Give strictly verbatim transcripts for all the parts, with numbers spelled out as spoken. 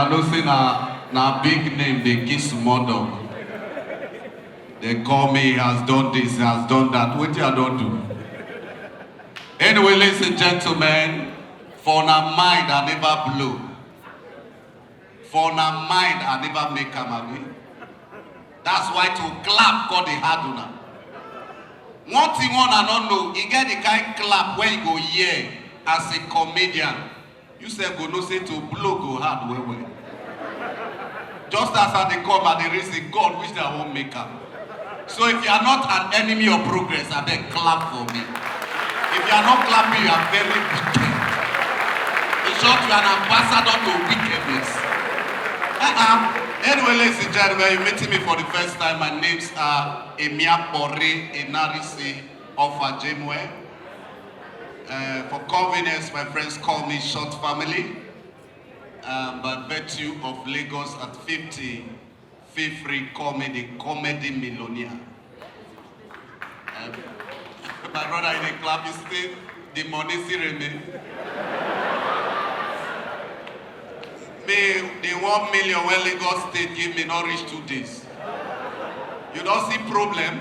I know say na na big name dey kiss small dog. They call me, he has done this, he has done that. Wetin I don do? Anyway, ladies and gentlemen, for una mind I never blow. For una mind I never make am, abi? That's why to clap come dey hard una. One thing una no know, e get the kind clap wey you go hear as a comedian. You sef go know say to blow go hard well well. Just as I dey come, I dey reason, God, which day I wan make am. So if you are not an enemy of progress, abeg clap for me. If you are not clapping, you are very wicked. In short, you are an ambassador to wickedness. Uh-uh. Anyway, ladies and gentlemen, you're meeting me for the first time. My name's uh, Emia Bore Enarisi of Ajemwe. Uh, for convenience, my friends call me Short Family. Um, by virtue of Lagos at fifty, feel free call me the comedy millionaire. Um, my brother, you dey clap, you still the money still remain. Me, the one million wey Lagos State give me no reach two days. You don see problem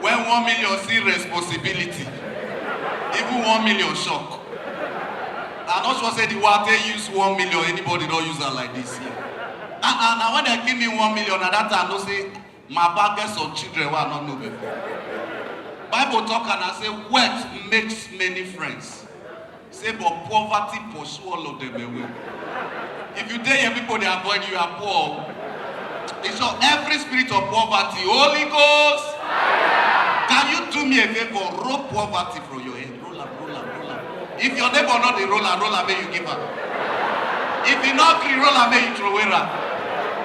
when one million see responsibility. Even one million shock. I no sure say the one take use one million, anybody don use am like this here. Uh-uh, na when dem give me one million, na that time I know say my bag get some children wey I no know before. Bible talk and I say wealth makes many friends. Say but poverty pursue all of them away. If you dey here, people dey avoid you, you are poor. In short, every spirit of poverty, Holy Ghost, can you do me a favor? Roll poverty from your head. Roll am, roll am, roll am. If your neighbor no dey roll am, roll am, make you give am. If you no gree, roll am, make you throw away am.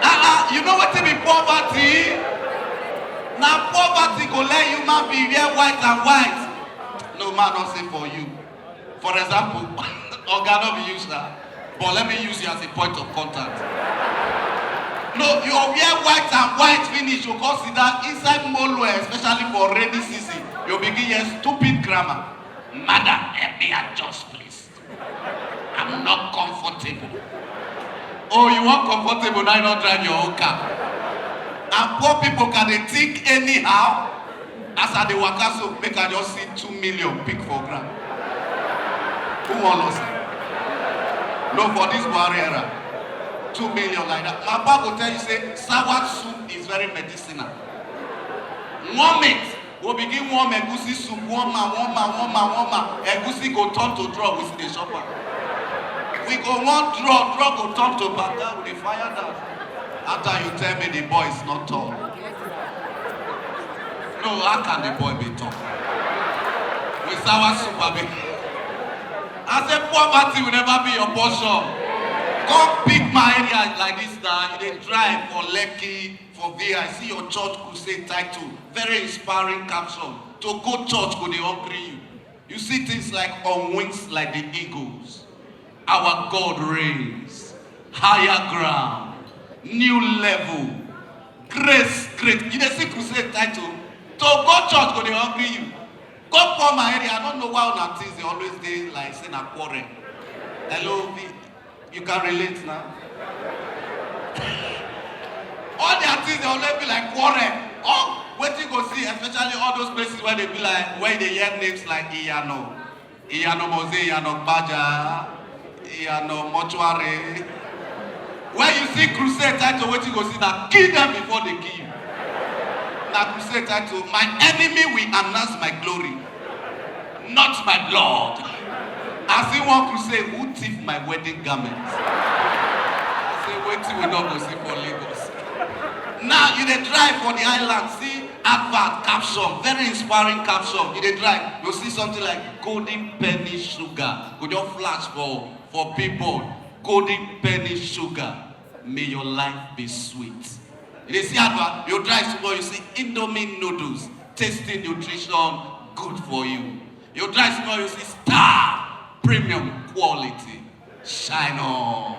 Uh-uh, you know wetin be poverty? Na poverty go let human being wear white and white. No man no say for you. For example, oga no be you, sir, but let me use you as a point of contact. No, you wear white and white finish, you come sit down inside motor, especially for rainy season. You begin hear stupid grammar. Madam, help me adjust, please. I'm not comfortable. Oh, you want comfortable, now you don't drive your own car. And poor people can they think anyhow? As I dey waka so, make I just see two million pick for ground. Who wan loss am? No, for this Buhari era, two million like that. My papa go tell you say sour soup is very medicinal. Warm it. We begin warm egusi soup, warm am, warm am, warm am, warm am. Egusi go turn to draw, we still dey chop am. We go wan draw, draw go turn to banga, we dey fire down. After you tell me the boy is not tall. No, how can the boy be tall? With sour soup, abi? I say poverty will never be your portion. Come pick my area like this now. You dey drive for Lekki, for V I C, your church crusade title, very inspiring caption. To go church go dey hungry you. You see things like on wings like the eagles. Our God reigns. Higher ground. New level. Grace, great. You dey see crusade title. To go church go dey hungry you. Go poor my area. I don't know why una things dey always dey like say na quarrel. Hello, V. You can relate now. All their things dey always be like quarrel. Oh, wetin you go see, especially all those places where they be like, where they hear names like Iyano, Iyano Moze, Iyano Baja, Iyano Mortuary. When you see crusade title, wetin you go see na kill them before they kill you. Na crusade title, my enemy will announce my glory, not my blood. I see one crusade, who thief my wedding garment? I say, wetin we no go see for Lagos. Now you dey drive for the island, see advert caption, very inspiring caption. You dey drive, you see something like golden penny sugar. Go just flash for for billboard, golden penny sugar. May your life be sweet. You dey see advert, you drive small, you see Indomie noodles, tasty nutrition, good for you. You drive small, you see Star premium quality. Shine on.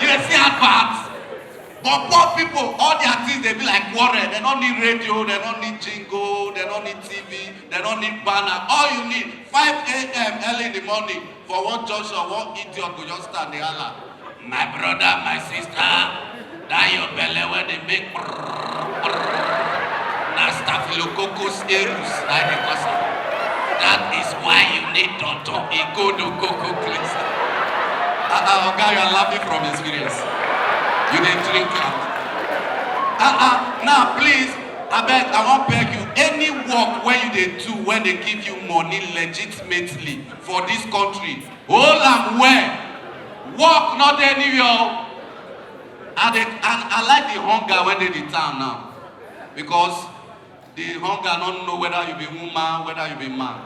You dey see advert. But poor people, all their things dey be like quarrel. They don't need radio, they don't need jingle, they don't need T V, they don't need banner. All you need, five a m early in the morning, for one junction, one idiot go just stand dey holla. My brother, my sister, that your belle wey dey make brrr, brrr, na Staphylococcus aureus na dey cause am. That is why you need Tonton Igodo Coco Cleanser. Ah, ah, oga, you are laughing from experience. You dey drink am. Ah, ah, now please, abeg, I wan beg you, any work wey you dey do wey dey give you money legitimately for this country, hold am well. Work no dey anywhere o. I dey, and I like the hunger wey dey the town now, because the hunger no know whether you be woman, whether you be man.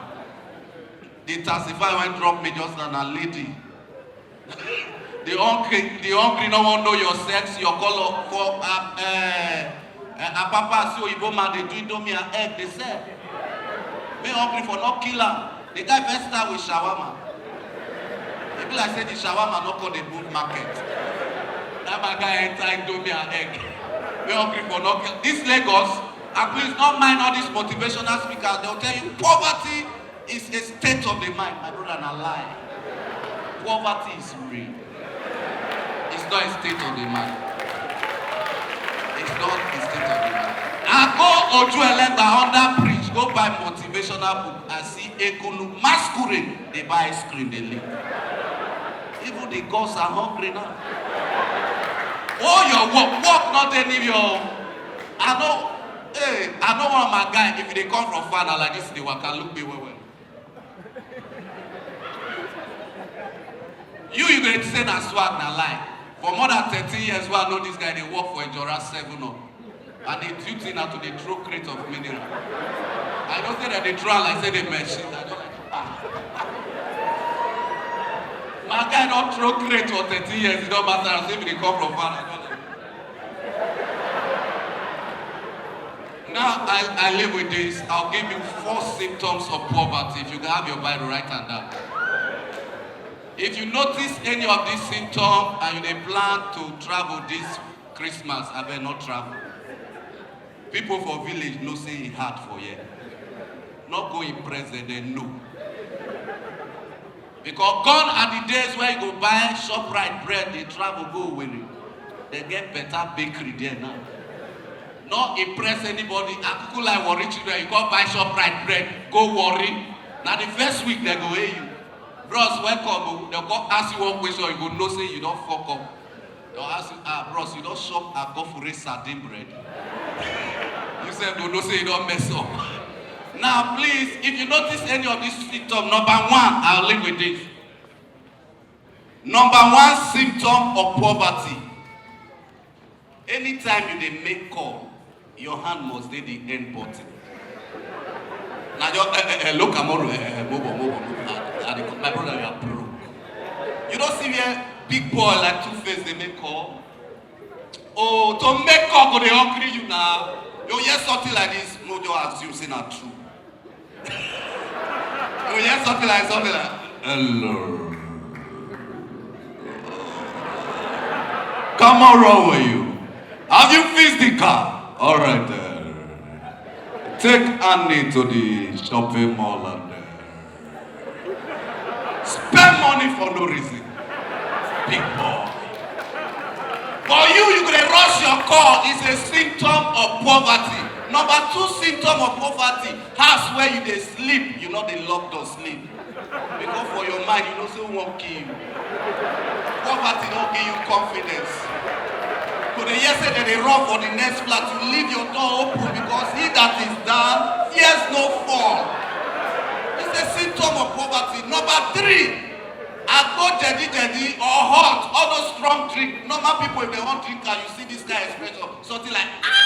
The taxify wey drop me just now na lady. The hungry, the hungry no wan know your sex, your color. For uh, uh, uh, Apapa, see oyibo man dey do indomie and egg dey sell. Me hungry for no kill am. The guy first start with shawarma. E be like say the shawarma no come dey move market. That my guy enter indomie and egg. Me hungry for no kill. This Lagos, and please, don't mind all these motivational speakers. They'll tell you poverty is a state of the mind. My brother, na lie. Poverty is real. It's not a state of the mind. It's not a state of the mind. I go Oju Elegba under bridge, go buy motivational book. I see Ekunu masquerade, dey buy ice cream, dey lick. Even the gods are hungry now. Oh, your work, work not any your. I know, hey, I know one of my guy. If they come from far now like this, they waka look me well well. You, you go say na swag, na lie. For more than thirteen years, wey I know this guy, dey work for Ijora Seven Up. And the duty na to dey throw crate of mineral. I know say that they throw am like say they machine. I don't like, ah. My guy don throw crate for thirteen years, e don matter as if they come from far. I don't like. Now, I, I live with this. I'll give you four symptoms of poverty. If you can have your Bible, write am down. If you notice any of these symptoms and you dey plan to travel this Christmas, abeg no travel. People for village know say e hard for here. No go impress them, they know. Because gone are the days where you go buy Shoprite bread, dey travel go Owerri. They get better bakery there now. No impress anybody. Akuku like Warri children, you go buy Shoprite bread, go Warri. Now the first week they go hear you. Bros, welcome o. They go ask you one question, you go know say you don fuck up. They go ask you, ah, bros, you don chop agofure sardine bread? You sef go know say you don mess up. Now, please, if you notice any of these symptoms, number one, I'll leave with this. Number one symptom of poverty. Anytime you dey make call, your hand must dey the end button. Na just, eh, eh, eh, look, Amoro, eh, eh, move on, move on, move on. I, I dey, my brother, you are broke. You don't see where big boy like Two Face dey make call? Oh, to make call go dey hungry you now. You hear something like this, no, just assume say na true. You hear something like, something like, "Hello. Come on, wrong with you. Have you fixed the car? All right, uh, take Annie to the shopping mall and, uh, spend money for no reason." Big boy. For you, you go dey rush your call. It's a symptom of poverty. Number two symptom of poverty, house where you dey sleep, you no dey lock door sleep. Because for your mind, you know say who wan kill you. Poverty don give you confidence. To dey hear say dem dey run for the next flat, you leave your door open, because he that is down fears no fall. It's a symptom of poverty. Number three, agbo, jedi jedi or hot, all those strong drink. Normal people, if they wan drink am, you see this kind expression, something like, ah!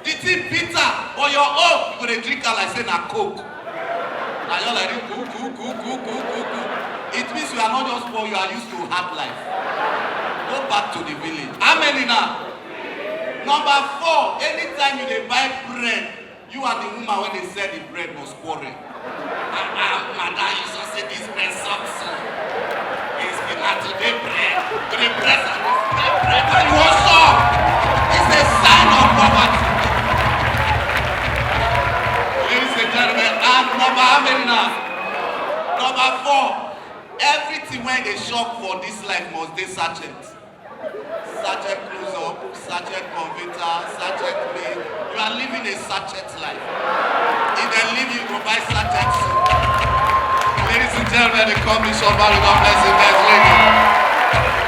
The thing bitter, but your own, you go dey drink am like say na Coke. Na your like this, cool, cool, cool. It means you are not just poor, you are used to hard life. Go back to the village. How many now? Number four, anytime you dey buy bread, you and the woman wey dey sell the bread must quarrel. Ah, ah, madam, you saw say this bread soft so. It's the na today bread. Today bread and this bread, bread. When you wan chop, it's a sign of poverty. Ladies and gentlemen, and number how many now? Number four. Everything wey dey shop for this life must dey sachet. Sachet close up, sachet converter, sachet me. You are living a sachet life. If dem leave you, go buy sachet soup. Ladies and gentlemen, the coming shop, God bless you guys. Ladies.